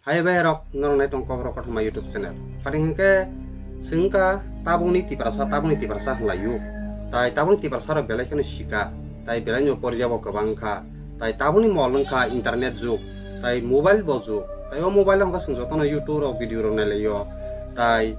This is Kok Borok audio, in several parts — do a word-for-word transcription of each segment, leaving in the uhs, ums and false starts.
Hai bai rok norok nai tong Kokborok Kothoma YouTube channel. Phani hwnkhe chwng wngkha tabukni Tiprasa, tabukni Tiprasa hwnlaiyo. Tai tabukni Tiprasa rok belai kheno sika. Tai belai no porijabo kwbang wngkha. Tai tabukni mol wngkha internet jug. Tai mobile bo jug. Tai o mobile wngkha chwng jotono YouTube rok video rok nailaio. Tai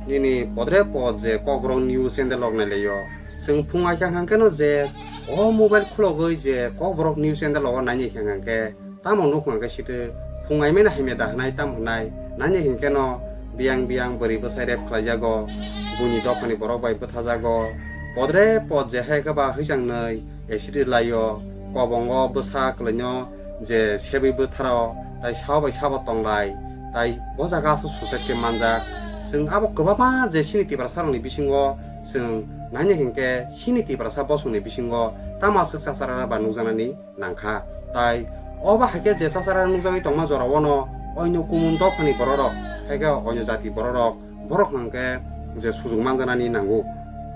nini podre pod je Kokborok news channel rok nailaio. Chwng phung ai kha hwnkhe no je o mobile khulogwi je Kokborok news channel rogo naini kha hwnkhe tamo nuk hwnkhe site phung ai mena hamya da hwnai tam hwnai naini hwnkhe no biyang biyang bwrwi bwsai rep khlaijago, buini dophani borok bai bwthajago, podre pod je hai khe ba hwichang nwi acid rwlaio, kobongo bwsa kwlaino je sebwi bwtharo tai sabo bai sabo tonglai tai bo jaga aswk suicide khe manjak. Chwng abo kwbangma je chini Tiprasa rokni bisingo chwng naina hinkhe chini Tiprasa bosongni bisingo tamo aswk chachara ba nukjaknani nangkha. Tai obo hai khe je chachara nukjagwi tongma jorao'-no oino kumun dophani bororok, hai khe oino jati bororok, borok hwnkhe je sujuk manjaknani nango.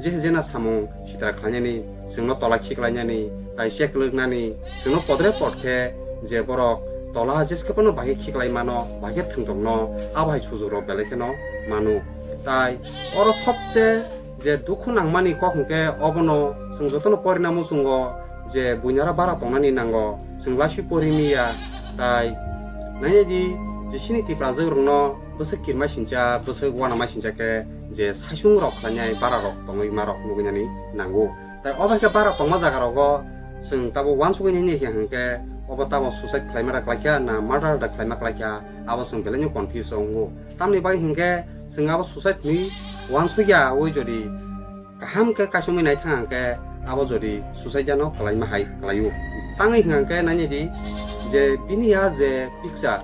Je jena samung sitra khlainani, chwngno tola khiklainani, tai cheklwknani, chwngno podre pod khe je borok tola jeskhe phano bahai khiklai mano, bahai khe thwngtokno, abo hai sujukrok belai kheno mano. Tai oro sobse je dukhu nangmani kok hwnkhe obono chwng jotono porina muchungo je buinara bara tongnani nango, chwng lasu pori miya, tai naina di je chini Tiprajwk rokno bwswk kirma sincha, bwswk uanama sincha khe je saichung rok khlainai bara rok tongwi ma rok nugwi nani nango. Tai obo hai khe bara tongma jaga rogo chwng tabuk uansugwi nai nai khe hwnkhe obo tamo suicide khlaima da khlaikha na murder da khlaima khlaikha, abo chwng belai no confuse o wngo. Tamni bagwi hwnkhe chwng abo suicide hwnwi uansukya wi jodi kaham khe kaisomwi nai thang hwnkhe abo jodi suicide no kwlaima hai kwlaio. Tangwi hwnkhe nainai di je bini ya je picture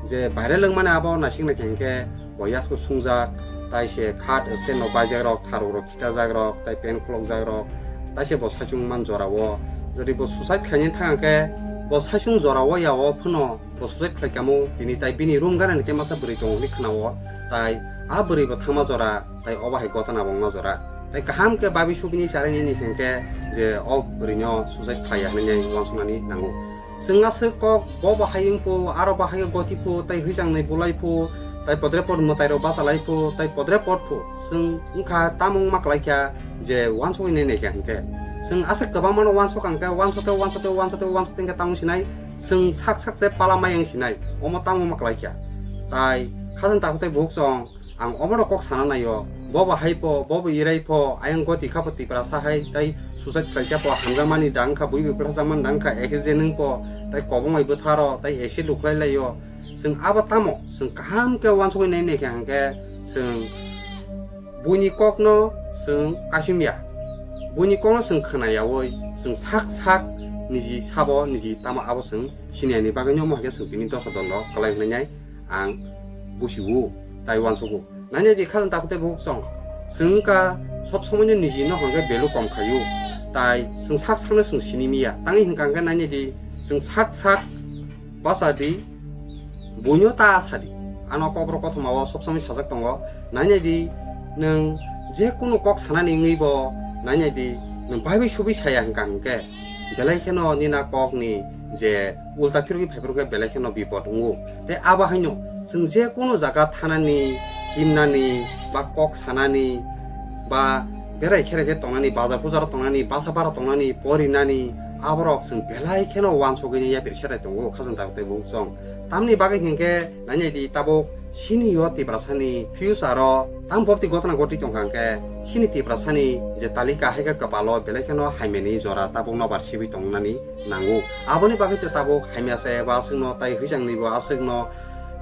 je viral wngmani abo naisik naikha hwnkhe bo yasku sungjak, tai se khat stand rok baijak rok, tharok rok khitajak rok, tai pant khulokjak rok, tai se bo saichung man jora o. Jodi bo suicide khlaina thang hwnkhe bo saichung jora o ya o phano bo suicide khlai kamo tini, tai bini room gana ni tei masa bwrwi tongo hwnwi khna o, tai a bwrwi bo thangma jora, tai obo hai gotana bo wngma jora. Tai kaham khe babi subini charaini ni hwnkhe je o bwrwi no suicide khlai ya hwnwi uansuknani nango. Chwng aswk kok bo bo hai wng phu, aro bo hai goti phu, tai hwichang nai bulai phu, tai podre pod mwtai rok bachalai phu, tai podre pod phu. Chwng wngkha tamo wngma kwlai kha je uansugwi nai nai kha hwnkhe. Chwng aswk kwbangma no uansuk hwnkhe uansuk tei uansuk tei uansuk tei uansuk tei hwnkhe tamo sinai chwng sak sak se pala mai wng sinai omo tamo wngma kwlai kha. Tai khajang takhuk tei bukhuk chwng ang omono kok sana naio, bo bo hai pho, bo bo irai pho, ayang goti kha pho Tiprasa hai, tai suicide khlai kha pho, hamjakmani da wngkha, bui bui bwtharjakmani da wngkha, ekhe je nwng pho, tai kobong bai bwtharo, tai acid lukhwlai laio. Chwng abo tamo, chwng kaham khe uansugwi nai nai kha hwnkhe, chwng buini kokno chwng kaisumya, buini kokno chwng khwnayawi, chwng sak sak niji sabo niji tamo abo chwng siniyani bagwino omo hai khe chwng tini dosa dondo kwlai hwnwi nai ang busiwo, tai uansugo. Nainai di khajang takhuk tei bukhuk chwng. Chwng wngkha sob somoino niji no hwnkhe value kom khaio. Tai chwng sak sakno chwng sini miya. Tangwi hwnkha hwnkhe nainai di chwng sak sak bacha di, buino ta sa di. Ano Kokborok Kothoma o sob somoi sajak tongo. Nainai di nwng je kunu kok sanani wngwi bo nainai di nwng bai bai subui saya hwnkha hwnkhe belai kheno nina kokni je ulta phirwi phaiphru khe belai kheno bipot wngo. Tei abo haino chwng je kunu jaga thanani, himnani, ba kok sanani, ba berai kherai khe tongnani, bazar pujaro tongnani, basa bara tongnani, porinani, aborok chwng belai kheno uansugwi yapri serai tongo khajang takhuk tei bukhuk chwng. Tamni bagwi hinkhe nainai di tabuk chini o Tiprasani future o tam bopti gotna gotwi tongkha hwnkhe chini Tiprasani je talika hai khe kwpalo belai kheno hamyani jora tabuk nobar sibwi tongnani nango. Aboni bagwi to tabuk hamya se bo aswkno tai hwichangni bo aswkno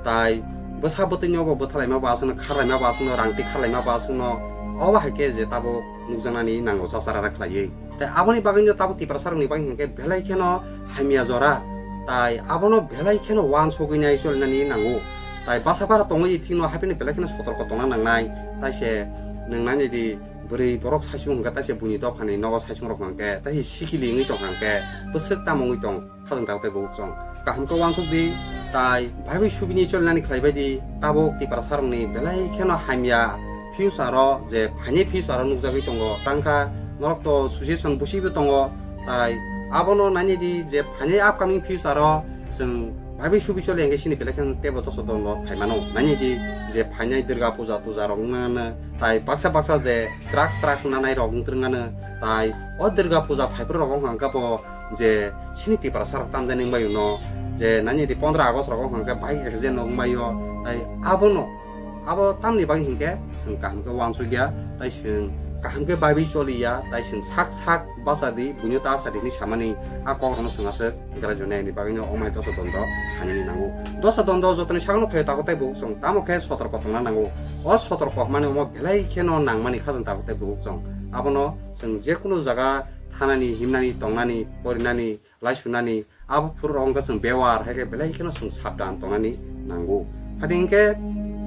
tai bwsa bwtwino bo bwthalaima bo aswkno kharlaima bo aswkno rangti kharlaima bo aswkno obo hai khe je tabuk nukjaknani nango chachara khlaiwi. Tai aboni bagwino tabuk Tiprasa rokni bagwi hinkhe belai kheno hamya jora, tai abono belai kheno uansugwi nai cholinani nango. Tai basa bara tongwi thikno haphino belai kheno sotorko tongna nangnai. Tai se nwng nainai di bwrwi borok saichung hwnkhe tai se buini dophani nogo saichung rok hwnkhe tai se sikili wngwi tongkha hwnkhe bwswk tamo wngwi tong. Khajang takhuk tei bukhuk chwng. Kaham khe uansuk di, tai bai bai subini cholinani khlai bai di, tabuk Tiprasa rokni belai kheno hamya future o je phainai future o nukjagwi tongo. Tangkha norok to situation busibo tongo, tai abono nainai di je phainai upcoming future o chwng Baibai subi choli hwnkhe chini belai kheno teibo doso dondo phaimano. Nani di je phainai Durga puja tuja rok wngmano, tai baksa baksa je drugs truck nanai rok wngtrwngmano, tai o Durga puja phaiphuru rok wngkha hwnkhe bo je chini Tiprasa rok tamjani wngbaio no, je nani di pondro August rok wngkha hwnkhe bike accident rok wngbaio, tai abono Abo tamni bagwi hinkhe chwng kaham khe uansukya, tai chwng kaham khe baiwi choliya, tai chwng sak sak bachadi, buino ta achadi hinwi samani a kokrokno chwng aswk graijwnai ni bagwino omo hai doso dondo khainani nango. Doso dondo jotoni sakno phaio tabuk tei bukhuk chwng tamo khe sotorko tongna nango. O sotorko hwnmani omo belai kheno nangmani khajang tabuk tei bukhuk chwng. Abono chwng jekunu jaga thanani, himnani, tongnani, porinani, laisunani, abo phuru rok wngkha chwng bewar, hai khe belai kheno chwng sabdan tongnani nango. Phati hinkhe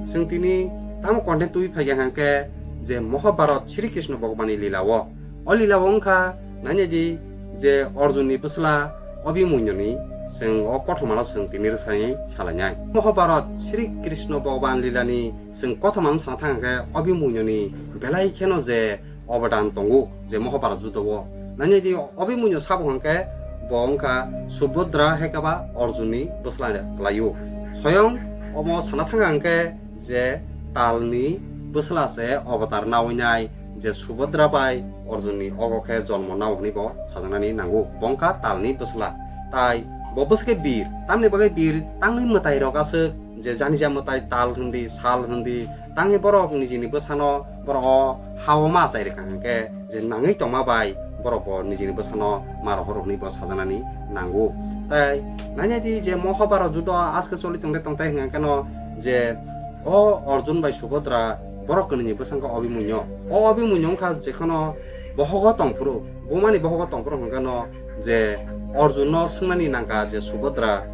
chwng tini tamo content twi phaikha hinkhe je Mahabharat Sri Krishna Bhagwanni lila o. O lila o wngkha nani di je Arjunni bwsla Abhimanyu ni chwng o kothomano chwng tini rwchapnai salainai. Mahabharat Sri Krishna Bhagwan lila ni chwng kothomano sana thang hinkhe Abhimanyu ni belai kheno je obodan tongo je Mahabharat judo o. Nani di Abhimanyu sabo hwnkhe bo wngkha Subhadra hai khe ba Arjunni bwsla kwlaio. Soyong omo sana thang hinkhe je talni bwsla se obotar nawi nai je Subhadra bai Arjunni ogo khe jonmo nao hwnwi bo sajaknani nango. Bo wngkha talni bwsla. Tai bo bwswk khe bir, tamni bagwi bir tangwi mwtai rok aswk je janija mwtai tal hwndi, sal hwndi, tangwi borok nijini bwsano borok o ha-o ma achai rwkha hwnkhe je nangwi tongma bai borok bo nijini bwsano ma rohor hwnwi bo sajaknani nango. Tai nani di je Mahabharat judo aske choli tongde tongtai hwnkha kheno je o Arjun bai Subhadra borok kwnwini bwsangkha Abhimanyu. O Abhimanyu wngkha jekhano bohogo tongphuru, bumani bohogo tongphuru hwnkha kheno je Arjunno swngnani nangkha je Subhadra,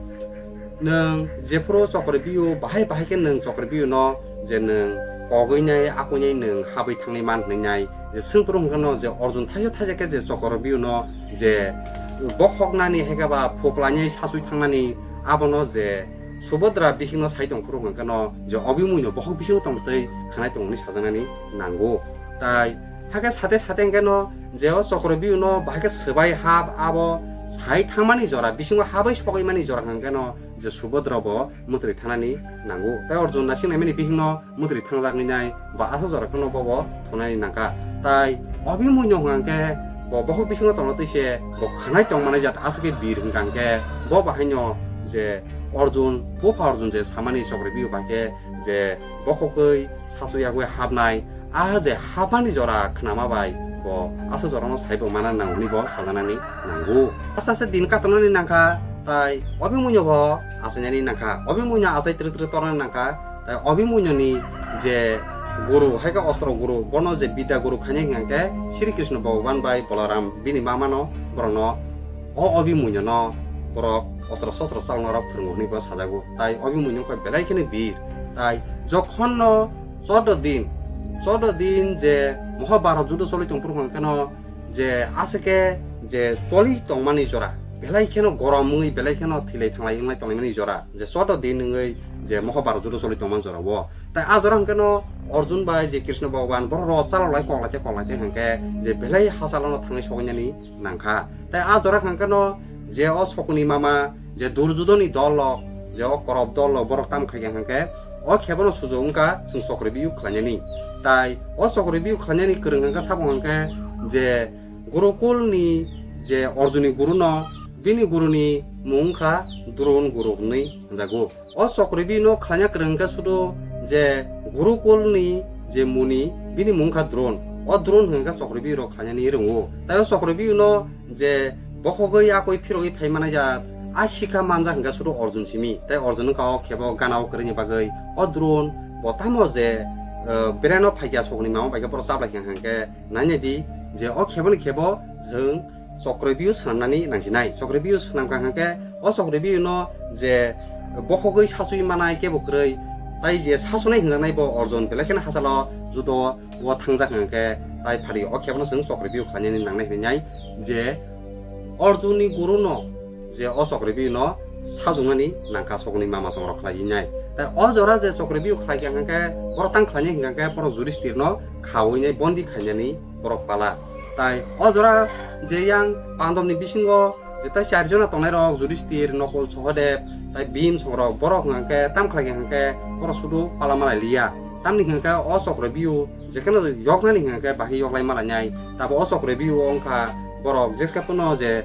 nwng jephuru Chakravyuh bahai bahai khe nwng Chakravyuhno je nwng kogwi nai, akwi nai nwng habwi thangwi man hwnwi nai, je swngphuru hwnkha kheno je Arjun thaisa thaisa khe je Chakravyuhno je bokhoknani hai khe ba phuklainai sachwi thangnani abono je Subhadra bihikno sai tongphuru hwnkha kheno je Abhimanyu bokhok bisingo tongtwi khanai tongo hwnwi sajaknani nango. Tai hakhe sate sate hwnkha kheno je o Chakravyuhno bahai khe swbai hap abo sai thangmani jora, bisingo habwi sogwi mani jora hwnkha kheno je Subhadra bo mwtwrwi thanani nango. Tai Arjun naising naimani bihikno mwtwrwi thangjak nai nai ba asa jora kheno bobo thunani nangkha. Tai Abhimanyu hwnkha khe bo bokhok bisingo tongna twi se bo khanai tongmani jat asa khe bir hwnkha khe bo bahaino je Arjun, bupha Arjun je samani Chakravyuh bai khe je bokhokgwi sachwi yagwi hapnai, a je hapmani jora khnama bai bo asa jorano saibo mana nang hwnwi bo sajaknani nango. Asa se din katonani nangkha, tai Abhimanyu bo achainani nangkha, Abhimanyu achai twrwk twrwk tornani nangkha, tai Abhimanyuni je guru, hai khe ostro guru, bono je bidya guru khainai hwnkha khe Sri Krishna Bhagwan bai Balaram bini mamano borokno o Abhimanyu no borok ostro sostro chalokna rok phwrwngo hwnwi bo sajago. Tai Abhimanyu wngkha belai kheno bir. Tai jokhon no chordo din, chordo din je Mahabharat judo choli tongphuru hwnkha kheno je aswk khe je choli tongmani jora, belai kheno gorom wngwi belai kheno thwilai thanglai wnglai tonglaimani jora, je chordo din wngwi je Mahabharat judo choli tongmani jora o. Tai a jora hwnkha kheno Arjun bai je Krishna Bhagwan borok rok chalok lai kok lai khe kok lai khe hwnkha khe je belai hachalono thangwi sogwi nani nangkha. Tai a jora hwnkha kheno je o Sokni mama, je Durjodhonni dol rok, je o Korop dol rok, borok tamo khaikha hwnkhe o khebono sujo wngkha chwng Chakravyuh khlainani. Tai o Chakravyuh khlainani kwrwng hwnkha sabo hwnkhe je Gurukulni je Arjunni guruno, bini guruni mung wngkha Dron guru hwnwi hwnjago. O Chakravyuhno khlaina kwrwng hwnkhe sudo je Gurukulni je muni, bini mung wngkha Dron. O Dron hwnkha Chakravyuh rok khlainani rwngo. Tai o Chakravyuhno je bokhogwi akoi phirogwi phai manai jak, a sikha manjak hwnkha sudo Arjun simi. Tai Arjun wngkha o khebo gana o kwrwini bagwi. O Dron bo tamo je, eh, bereno phaikya Sokni mama bai khe borok chaplai kha hwnkhe nai nai di je o kheboni khebo chwng Chakravyuh swnamnani nangsinai. Chakravyuh swnamkha hwnkhe o Chakravyuhno je bokhogwi sachwi manai kebo kwrwi, tai je sachunai hwnjaknai bo Arjun belai kheno hachalo judo o thangjak hwnkhe tai phari o khebono chwng Chakravyuh khlainani nangnai hwnwi nai je Arjunni guruno je o Chakravyuhno sajwknani nangkha Sokni mama songrok khlaiwi nai. Tai o jora je Chakravyuh khlaikha hwnkhe borok tang khlainai hwnkhe borok Judisthirno khawi nai bondi khainani borok pala. Tai o jora je yang Pandobni bisingo je tai char jona tongnai rok Judisthir, Nokul, Sohodev, Tai Bhim songrok borok hwnkhe tam khlai hwnkhe borok sudu pala malai liya. Tamni hwnkhe o Chokrobiyu jekheno yoknani hwnkhe bahai yoklai malainai. Tabo o Chokrobiyu wngkha borok jeska phano je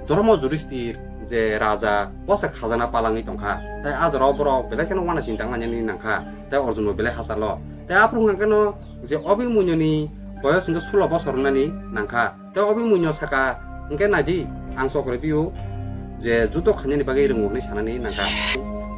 Dhormo Judisthir je raja bosa khajana palangwi tongkha. Tai a jorao borok belai kheno uanaising tanglainani nangkha. Tai Arjunbo belai hachalo. Tai aphuru hwnkhe no je Abhimanyu ni boyos hwnkhe sulo bosor wngnani nangkha. Tei Abhimanyu saka, "Hwnkhe naidi, ang Chokrobiyu je judo khainani bagwi rwngo," hwnwi sanani nangkha.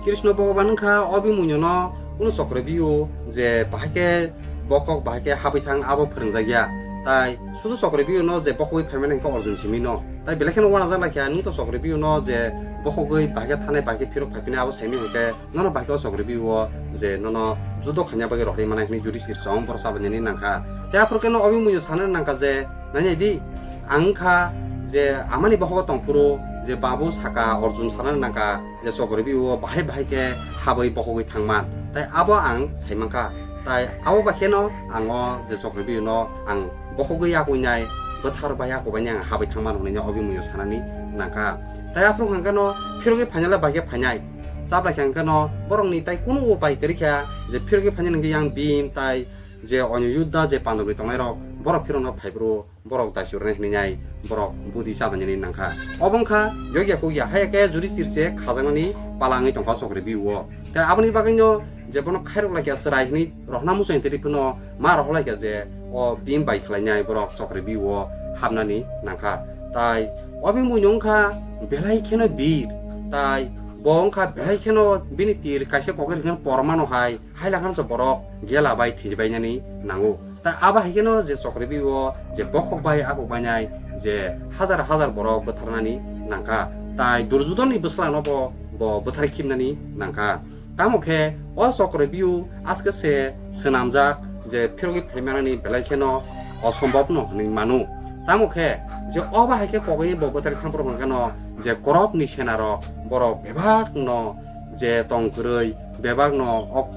Krishna Bhogoban wngkha Abhimanyu no kunu Chokrobiyu je bahai khe bokhok bahai khe habwi thang abo phwrwngjakya. Tai sudu Chokrobiyu no je bokhogwi phaimani hwnkhe Arjun simi no. Tai belai kheno uanajak laikha, nwng to Chokrobiyu no je bokhogwi bahai khe thanai bahai khe phirok phaiphinai abo saimani hwnkhe nono bahai khe o Chokrobiyu o je nono judo khaina bagwi rohorwi manai hwnwi Judisthir song borok chabainani nangkha. Tei aphuru khe no Abhimanyu sanani nangkha je, "Nainai di, ang wngkha je amani bohogo tongphuru je babu saka Arjun sanani nangkha je Chokrobiyu o bahai bahai khe habwi bokhogwi thangman. Tai abo ang saimankha. Tai abo bai kheno ang o je Chokrobiyu no ang bokhogwi yakuinai, bwthar bai yakubainai ang habwi thangman," hwnwi no Abhimanyu sanani nangkha. Tai aphuru hwnkhe no phirogwi phainai le bahai khe phainai. Chablai khe hwnkhe no borokni tai kunu upai kwrwi kha je phirogwi phainani hwnkhe yang Bhim tai je onyo Yudha je Pandobni tongnairok borok phirokno phaiphuru borok daichurnai hwnwi nai borok budi chabainani nangkha. Obo wngkha yokya kukya haya khe Judisthir se khajaknani pala wngwi tongkha Chokrobiyu o. Tei aboni bagwino je bono khairok laikha chwrai hwnwi rohorna muchungni tei phano ma rohor laikha je o Bhim bai khlainai borok Chokrobiyu o hapnani nangkha. Tai Abhimanyu wngkha belai kheno bir, tai bo wngkha belai kheno bini tir kaisa kokir hwnkhe pormano hai, hai lakhano se borok gela bai thwibainani nango. Tai abo hai kheno je Chokrobiyu o je bokhok bai akok bainai je hajar hajar borok bwtharnani nangkha. Tai Duryodhonni bwsla no bo, bo bwthar khibnani nangkha. Tamo khe o Chokrobiyu aske se swnamjak je phirogwi phaimanani belai kheno osombobno hwnwi mano. Tamo khe je o bahai khe kokni bo bwthar thangphuru hwnkhe no je Korobni senarok borok bebakno je tong kwrwi, bebakno ok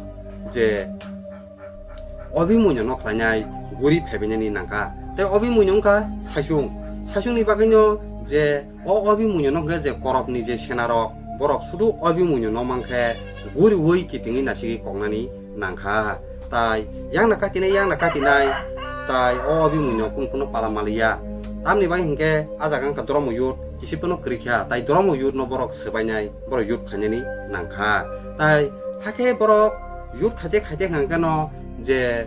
je Abhimanyu no khlainai guri phaibainani nangkha. Tei Abhimanyu wngkha saichung. Saichungni bagwino je o Abhimanyu no hwnkhe je Korobni je senarok borok sudu Abhimanyu no mankhe guriwi kitingwi nasigwi koknani nangkha. Tai yakna katinai, yakna katinai, tai o Abhimanyu kunu kunu pala maliya. Tamni bagwi hwnkhe a jaga wngkha Dhormo Yudh, kisi phano kwrwi kha, tai Dhormo Yudh no borok swbainai, borok yudh khainani nangkha. Tai hakhe borok yudh khaite khaite hwnkhe no je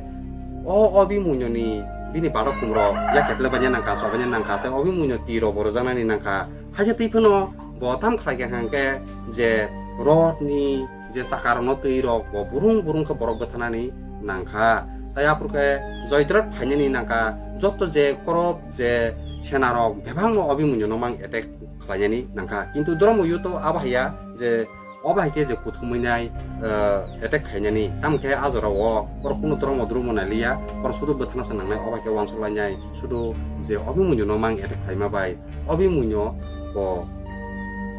o Abhimanyu ni bini badok khum rok ya keple baina nangkha, chobaina nangkha, tei Abhimanyu twi rok bo rwjaknani nangkha. Hakhe twi phano bo tam khlai kha hwnkhe je rot ni je chaka rok no twi rok bo burung burung khe borok bwtharnani nangkha. Tai aphuru khe Joydrath phainani nangkha, joto je Korob je sena rok bebakno Abhimanyu no mang attack khlainani nangkha. Kintu Dhormo Yudh to abo haiya je obo hai khe je kuthumwi nai, eh, attack khainani. Tamo khe a jora o borok kunu Dhormo Dhormo nai liya, borok sudu bwtharna se nangnai, obo hai khe uansuk lainai, sudu je Abhimanyu no mang attack khlaima bai Abhimanyu bo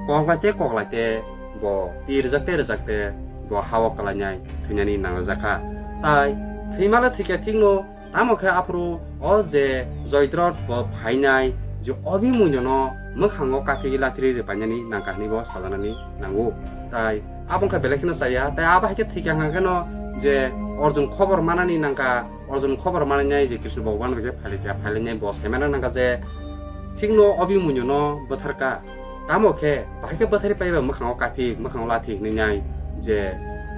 kok lai te kok lai te bo twi rwjak te rwjak te bo ha o kwlainai thwinani nangjakha. Tai thwima le thwikha thikno, tamo khe aphuru o je Joydrath bo phainai je Abhimanyu no mwkhango kaphigwi lathiri rwpainani nangkha hwnwi bo sajaknani nango. Tai abo wngkha belai kheno chaya, tai abo hai khe thwikha hwnkha kheno je Arjun khobor manani nangkha, Arjun khobor manwi nai je Krishna Bhogoban bai khe phailaikha, phailainai bo saimano nangkha je thikno Abhimanyu no bwtharkha. Tamo khe bahai khe bwtharwi paiba mwkhango kaphik, mwkhango lathi hwnwi nai je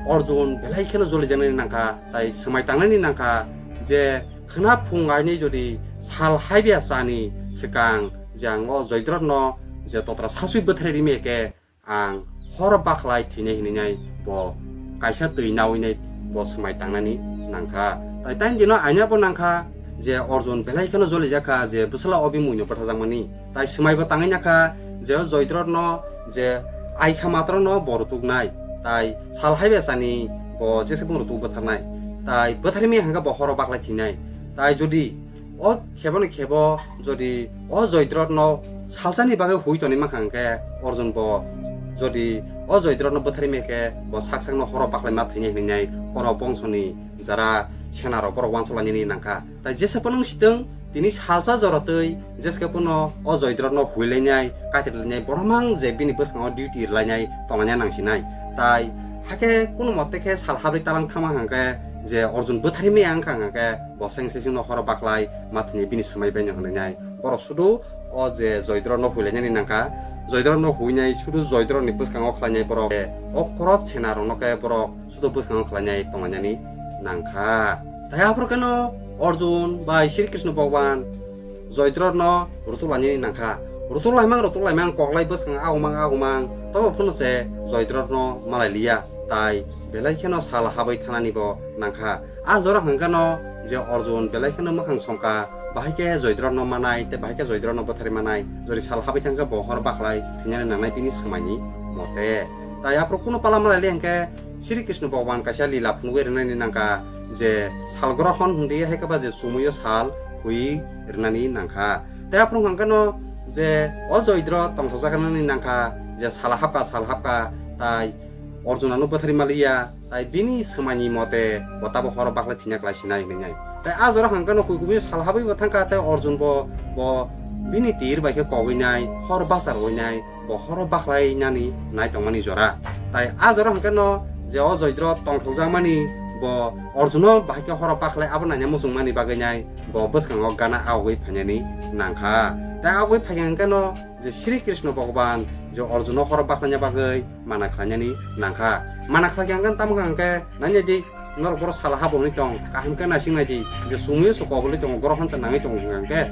Arjun belai kheno jolijaknani nangkha, tai swmai tangnani nangkha je khwna phung ainwi jodi sal haibiya chani swkang je ang o Joydrath no je totra saswi bwtharwi rimi khe ang horo bakhlai thwinai hwnwi nai bo kaisa twi nawi nai bo swmai tangnani nangkha. Tai time dino aina bo nangkha je Arjun belai kheno jolijakha je bwsla Abhimanyu bwtharjakmani. Tai swmai bo tangwi nakha je o Joydrath no je aikha matro no bo rutuknai. Tai sal haibe sani bo jese bung rutuk bwtharnai. Tai bwtharmi hangkha bo horo bakhlai thwinai. Tai jodi o kheboni khebo jodi o Joydrath no salsani bagwi hui tonwi mankha hwnkhe Arjun bo jodi o Joydrath no bwtharwi mankhe bo sak sakno horo bakhlai ma thwinai hwnwi nai Koro bongsoni jara sena rok borok uansuk lainani nangkha. Tai jesa phano wng sitwng Tini salsa jora twi jeske pono o Joydrotno huilainai, katirlainai, boromang je bini bwskango duty rwlainai tonglaina nangsinai. Tai hakhe kuno mote khe sal habri talang thangma hangkhe je Arjun bwthari maya wngkha hangkhe bo seng sesingno horo bakhlai mathini bini swmai baino hwnwi nai. Borok sudu o je Joydrotno huilainani nangkha, Joydrotno huinai sudu Joydrotni bwskango khlainai borok, o korop sena rokno khe borok sudu bwskango khlainai tonglainani nangkha. Tai aphuru kheno Arjun bai Sri Krishna Bhagwan Joydrotno rutuk lainani nangkha. Rutuk laimang, rutuk laimang koklai bwskango agumang, agumang, tobo phano se Joydrotno malai liya. Tai belai kheno sal habwi thanani bo nangkha. A jora hwnkhe no je Arjun belai kheno mwkhang songkha, bahai khe Joydrotno manai tei bahai khe Joydrotno bwthari manai, jori sal habwi thangkhe bo hor bakhlai thwinani nangnai bini swmaini mote. Tai aphuru kuno pala malai li hwnkhe Sri Krishna Bhagwan kaisa lila phunugwi rwnani nangkha je sal grohon hwndi hai khe ba je chumuyo sal hui rwnani nangkha. Tai aphuru hwnkhe no je o Joydrot tongthokjak rwnani nangkha je sal hapkha, sal hapkha, tai Arjunano bwthari maliya, tai bini swmaini mote bo tabo horo bakhlai thwina klai sinai hinwi nai. Tai a jora hwnkhe no kuikumi sal habwi bo thangkha, tai Arjun bo, bo bini tir bai khe kogwi nai, hor bachar oi nai, bo horo bakhlai nani nai tongmani jora. Tai a jora hwnkhe no je o Joydrot tongthokjakmani bo Arjuno bahai khe horo bakhlai abo naina muchungmani bagwi nai bo bwskango gana agwi phainani nangkha. Tai agwi phaikha hwnkhe no je Sri Krishna Bhagwan je Arjuno horo bakhlaina bagwi mana khlainani nangkha. Mana khlaikha hwnkhe tamo hwnkhe nanya di, norok borok sal habo hwnwi tong, kaham khe naising nai di, je chumuyo se koboli tongo, grohon se nangwi tongo hwnkhe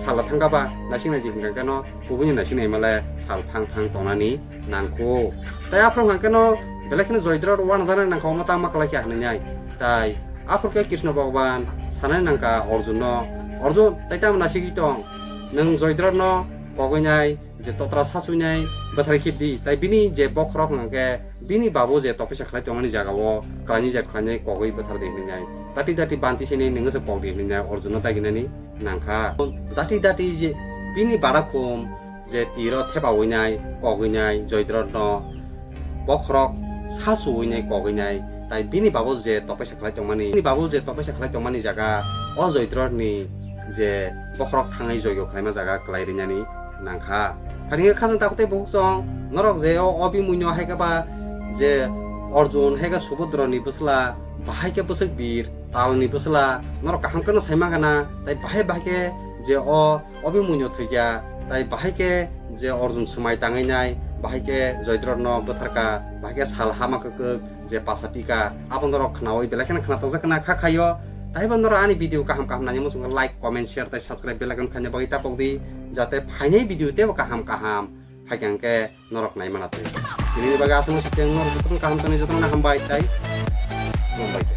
sal thangkha ba naising nai di hwnkhe no kubuni naising nai male sal phang phang tongnani nangkho. Tai aphuru hwnkhe no belai kheno Joydrot uanajaknai nangkha, omo tangma khlaikha hwnwi nai. Tai aphuru khe Krishna Bhagwan sanani nangkha Arjunno, "Arjun, tai tamo nasigwi tong? Nwng Joydrotno kogwi nai, je totra sasuinai bwthari khibdi, tai bini je bokhorok hwnkhe bini babu je topisa khlai tongmani jagao khlaini je khlainai kogwi bwthar di hwnwi nai. Dati dati banti sini nwngno se kok di hwnwi nai Arjunno daginani nangkha. Dati dati je bini bada khum je tiro thepa uinai kogwi nai Joydrotno bokhorok sasu uinai kogwi nai, tai bini babu je topisa khlai tongmani, bini babu je topisa khlai tongmani jaga o Joydrotni je bokhorok thangwi joigo khlaima jaga kwlai rinani nangkha." Phani khe khajang takhuk tei bukhuk chwng norok je o Abhimanyu hai khe ba je Arjun hai khe Subhadrani bwsla, bahai khe bwswk bir Talni bwsla, norok kaham kheno sai mankha na, tai bahai bahai khe je o Abhimanyu thwikha, tai bahai khe je Arjun swmai tangwi nai, bahai khe Joydrotno bwtharkha, bahai khe sal hama kwkhwk je pasa pika, abo norok khnaui belai kheno khna tokjak khna kha khaio. Taibo norok ani video kaham kaham nai muchungkha like, comment, share tai subscribe bell icon khaina bagwi tapok di, jate phainai video teibo kaham kaham phaikha hwnkhe norok nai mana twi. Tini bagwi aswk no siteng norok jotono kaham tonwi jotono hambai tai. Khulumbai.